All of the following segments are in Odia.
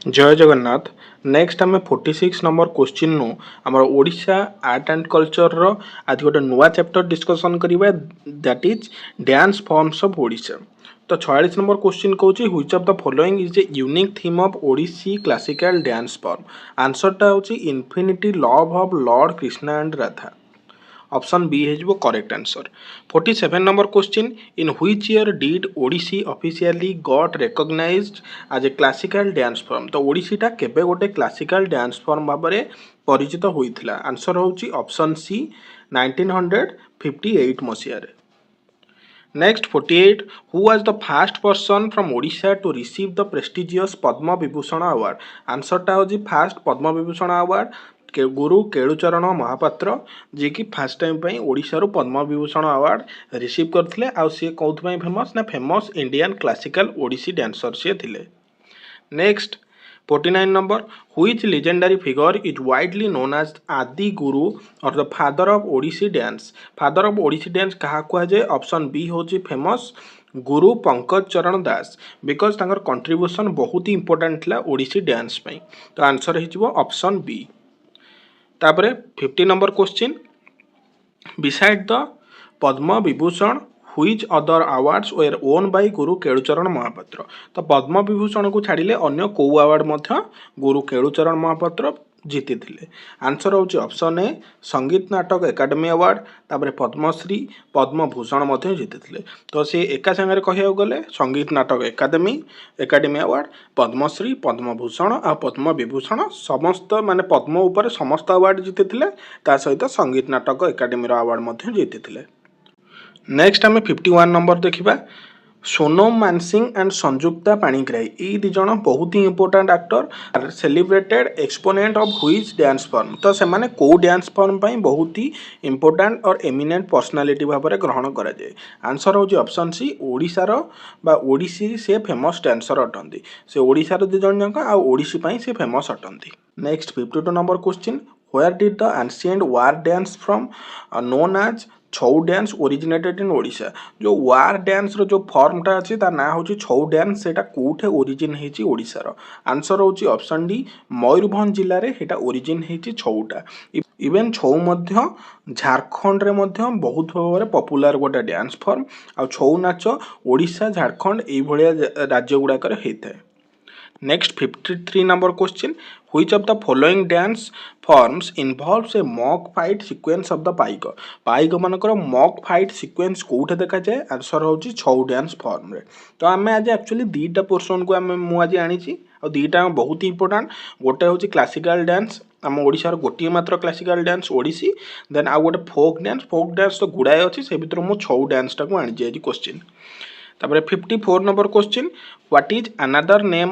ଜୟ ଜଗନ୍ନାଥ। ନେକ୍ସଟ ଆମେ 46 ନମ୍ବର କୋଶ୍ଚିନ୍ରୁ ଆମର ଓଡ଼ିଶା ଆର୍ଟ ଆଣ୍ଡ କଲଚରର ଆଜି ଗୋଟେ ନୂଆ ଚାପ୍ଟର ଡିସ୍କସନ୍ କରିବା, that is dance forms of Odisha. ତ 46 ନମ୍ବର କୋଶ୍ଚିନ୍ କହୁଛି, which of the following is a unique theme of Odissi classical dance form? ଆନ୍ସରଟା ହେଉଛି infinity love of Lord Krishna and Radha. Option B ହେଇଯିବ correct answer. 47 number question, in which year did Odissi officially got recognized as a classical dance form? ତ ଓଡ଼ିଶୀଟା କେବେ ଗୋଟେ କ୍ଲାସିକାଲ ଡ୍ୟାନ୍ସ ଫର୍ମ ଭାବରେ ପରିଚିତ ହୋଇଥିଲା? ଆନ୍ସର ହେଉଛି ଅପସନ୍ ସି, 1958 ମସିହାରେ। Next, 48, who was the first person from Odisha to receive the prestigious Padma Vibhushan award? ଆନ୍ସରଟା ହେଉଛି ଫାଷ୍ଟ ପଦ୍ମ ବିଭୂଷଣ ଆୱାର୍ଡ ଗୁରୁ କେଳୁଚରଣ ମହାପାତ୍ର, ଯିଏକି ଫାଷ୍ଟ ଟାଇମ୍ ପାଇଁ ଓଡ଼ିଶାରୁ ପଦ୍ମ ବିଭୂଷଣ ଆୱାର୍ଡ ରିସିଭ୍ କରିଥିଲେ। ଆଉ ସିଏ କେଉଁଥିପାଇଁ ଫେମସ୍ ନା famous Indian classical Odissi dancer ସିଏ ଥିଲେ। Next, 49 number, which legendary figure is widely known as Adi Guru or the father of Odissi dance? Father of Odissi dance କାହାକୁ କୁହାଯାଏ? ଅପସନ୍ ବି ହେଉଛି famous Guru Pankaj Charan Das, because ତାଙ୍କର କଣ୍ଟ୍ରିବ୍ୟୁସନ୍ ବହୁତ ଇମ୍ପୋର୍ଟାଣ୍ଟ ଥିଲା ଓଡ଼ିଶୀ ଡ୍ୟାନ୍ସ ପାଇଁ। ତ ଆନ୍ସର ହେଇଯିବ ଅପସନ୍ ବି। ତାପରେ 50 number question, beside the Padma Vibhushan, which other awards were won by Guru Kelucharan Mohapatra? ତ ପଦ୍ମ ବିଭୂଷଣକୁ ଛାଡ଼ିଲେ ଅନ୍ୟ କେଉଁ ଆୱାର୍ଡ଼ ମଧ୍ୟ ଗୁରୁ କେଳୁଚରଣ ମହାପାତ୍ର ଜିତିଥିଲେ? ଆନ୍ସର ହେଉଛି ଅପସନ୍ ଏ, ସଙ୍ଗୀତ ନାଟକ ଏକାଡେମୀ ଆୱାର୍ଡ଼, ତାପରେ ପଦ୍ମଶ୍ରୀ, ପଦ୍ମଭୂଷଣ ମଧ୍ୟ ଜିତିଥିଲେ। ତ ସେ ଏକା ସାଙ୍ଗରେ କହିବାକୁ ଗଲେ ସଙ୍ଗୀତ ନାଟକ ଏକାଡେମୀ ଆୱାର୍ଡ଼, ପଦ୍ମଶ୍ରୀ, ପଦ୍ମଭୂଷଣ ଆଉ ପଦ୍ମ ବିଭୂଷଣ, ସମସ୍ତ ମାନେ ପଦ୍ମ ଉପରେ ସମସ୍ତ ଆୱାର୍ଡ଼ ଜିତିଥିଲେ। ତା ସହିତ ସଙ୍ଗୀତ ନାଟକ ଏକାଡେମୀର ଆୱାର୍ଡ଼ ମଧ୍ୟ ଜିତିଥିଲେ। ନେକ୍ସଟ ଆମେ 51 ନମ୍ବର ଦେଖିବା। ସୋନମ ମାନସିଂ ଆଣ୍ଡ ସଂଯୁକ୍ତା ପାଣିଗ୍ରାହୀ, ଏଇ ଦୁଇ ଜଣ ବହୁତ ହିଁ important actor, celebrated exponent of which dance form? ତ ସେମାନେ କେଉଁ ଡ୍ୟାନ୍ସ ଫର୍ମ ପାଇଁ ବହୁତ ହି ଇମ୍ପୋର୍ଟାଣ୍ଟ ଅର୍ ଏମିନେଣ୍ଟ ପର୍ସନାଲିଟି ଭାବରେ ଗ୍ରହଣ କରାଯାଏ? ଆନ୍ସର ହେଉଛି ଅପସନ୍ ସି, ଓଡ଼ିଶାର ବା ଓଡ଼ିଶୀ ସେ ଫେମସ୍ ଡ୍ୟାନ୍ସର ଅଟନ୍ତି। ସେ ଓଡ଼ିଶାର ଦୁଇ ଜଣ ଯାକ ଆଉ ଓଡ଼ିଶୀ ପାଇଁ ସେ ଫେମସ୍ ଅଟନ୍ତି। Next, 52 number question, where did the ancient war dance form known as Chhau dance originated in Odisha? ଯେଉଁ ୱାର୍ ଡ୍ୟାନ୍ସର ଯେଉଁ ଫର୍ମଟା ଅଛି, ତା ନାଁ ହେଉଛି ଛଉ ଡ୍ୟାନ୍ସ, ସେଇଟା କେଉଁଠି ଓରିଜିନ୍ ହେଇଛି ଓଡ଼ିଶାର? ଆନ୍ସର ହେଉଛି ଅପସନ୍ ଡି, ମୟୂରଭଞ୍ଜ ଜିଲ୍ଲାରେ ସେଇଟା ଓରିଜିନ୍ ହେଇଛି ଛଉଟା। ଇଭେନ୍ ଛଉ ମଧ୍ୟ ଝାଡ଼ଖଣ୍ଡରେ ମଧ୍ୟ ବହୁତ ଭାବରେ ପପୁଲାର ଗୋଟେ ଡ୍ୟାନ୍ସ ଫର୍ମ। ଆଉ ଛଉ ନାଚ ଓଡ଼ିଶା, ଝାଡ଼ଖଣ୍ଡ ଏଇଭଳିଆ ରାଜ୍ୟ ଗୁଡ଼ାକରେ ହେଇଥାଏ। Next, 53 number question, which of the following dance forms involves a mock fight sequence of the Paika? ପାଇକ ମାନଙ୍କର mock fight sequence କୋଉଠି ଦେଖାଯାଏ? ଆନ୍ସର ହେଉଛି ଛଉ ଡ୍ୟାନ୍ସ ଫର୍ମରେ। ତ ଆମେ ଆଜି ଆକ୍ଚୁଆଲି ଦୁଇଟା ପୋର୍ସନକୁ ଆମେ ମୁଁ ଆଜି ଆଣିଛି ଆଉ ଦୁଇଟା ବହୁତ ଇମ୍ପୋର୍ଟାଣ୍ଟ। ଗୋଟେ ହେଉଛି କ୍ଲାସିକାଲ ଡ୍ୟାନ୍ସ, ଆମ ଓଡ଼ିଶାର ଗୋଟିଏ ମାତ୍ର କ୍ଲାସିକାଲ ଡ୍ୟାନ୍ସ ଓଡ଼ିଶୀ। ଦେନ୍ ଆଉ ଗୋଟେ ଫୋକ୍ ଡ୍ୟାନ୍ସ। ଫୋକ୍ ଡ୍ୟାନ୍ସ ତ ଗୁଡ଼ାଏ ଅଛି, ସେ ଭିତରୁ ମୁଁ ଛଉ ଡ୍ୟାନ୍ସଟାକୁ ଆଣିଛି ଆଜି କୋଶ୍ଚିନ୍। ତାପରେ 54 number question, what is another name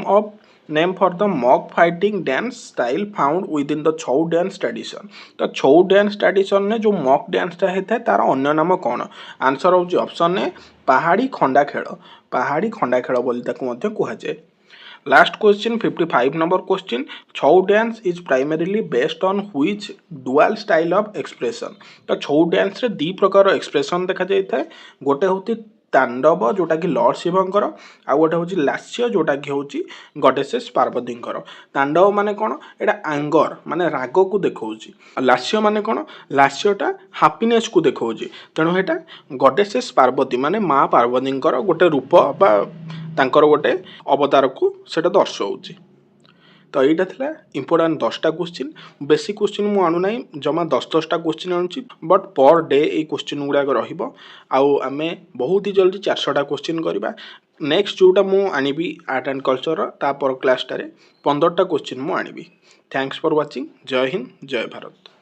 for the mock fighting dance style found within the Chhau dance tradition? ତ ଛଉ ଡ୍ୟାନ୍ସ ଟ୍ରାଡିସନରେ ଯେଉଁ ମକ୍ ଡ୍ୟାନ୍ସଟା ହେଇଥାଏ, ତାର ଅନ୍ୟ ନାମ କ'ଣ? ଆନ୍ସର ହେଉଛି ଅପସନ୍ ଏ, ପାହାଡ଼ି ଖଣ୍ଡା ଖେଳ। ପାହାଡ଼ି ଖଣ୍ଡା ଖେଳ ବୋଲି ତାକୁ ମଧ୍ୟ କୁହାଯାଏ। Last question, 55 number question, Chhau dance is primarily based on which dual style of expression? ତ ଛଉ ଡ୍ୟାନ୍ସରେ ଦୁଇ ପ୍ରକାର ଏକ୍ସପ୍ରେସନ୍ ଦେଖାଯାଇଥାଏ। ଗୋଟେ ହେଉଛି ତାଣ୍ଡବ, ଯେଉଁଟାକି ଲର୍ଡ଼ ଶିବଙ୍କର, ଆଉ ଗୋଟେ ହେଉଛି ଲାସ୍ୟ, ଯେଉଁଟାକି ହେଉଛି ଗଡେସେସ୍ ପାର୍ବତୀଙ୍କର। ତାଣ୍ଡବ ମାନେ କ'ଣ? ଏଇଟା ଆଙ୍ଗର ମାନେ ରାଗକୁ ଦେଖାଉଛି। ଲାସ୍ୟ ମାନେ କ'ଣ? ଲାସ୍ୟଟା ହାପିନେସ୍କୁ ଦେଖାଉଛି। ତେଣୁ ଏଇଟା ଗଡେସେସ୍ ପାର୍ବତୀ ମାନେ ମା ପାର୍ବତୀଙ୍କର ଗୋଟେ ରୂପ ବା ତାଙ୍କର ଗୋଟେ ଅବତାରକୁ ସେଇଟା ଦର୍ଶାଉଛି। ତ ଏଇଟା ଥିଲା ଇମ୍ପୋର୍ଟାଣ୍ଟ 10ଟା କୋଶ୍ଚିନ୍। ବେଶୀ କୋଶ୍ଚିନ୍ ମୁଁ ଆଣୁନାହିଁ, ଜମା 10 10ଟା କୋଶ୍ଚିନ୍ ଆଣୁଛି, ବଟ୍ ପର୍ ଡେ ଏଇ କୋଶ୍ଚିନ୍ ଗୁଡ଼ାକ ରହିବ। ଆଉ ଆମେ ବହୁତ ହି ଜଲ୍ଦି 400ଟା କୋଶ୍ଚିନ୍ କରିବା। ନେକ୍ସଟ ଯେଉଁଟା ମୁଁ ଆଣିବି ଆର୍ଟ ଆଣ୍ଡ କଲଚରର, ତା ପର କ୍ଲାସ୍ଟାରେ 15ଟା କୋଶ୍ଚିନ୍ ମୁଁ ଆଣିବି। Thanks for watching. Jay Hind, Jay Bharat.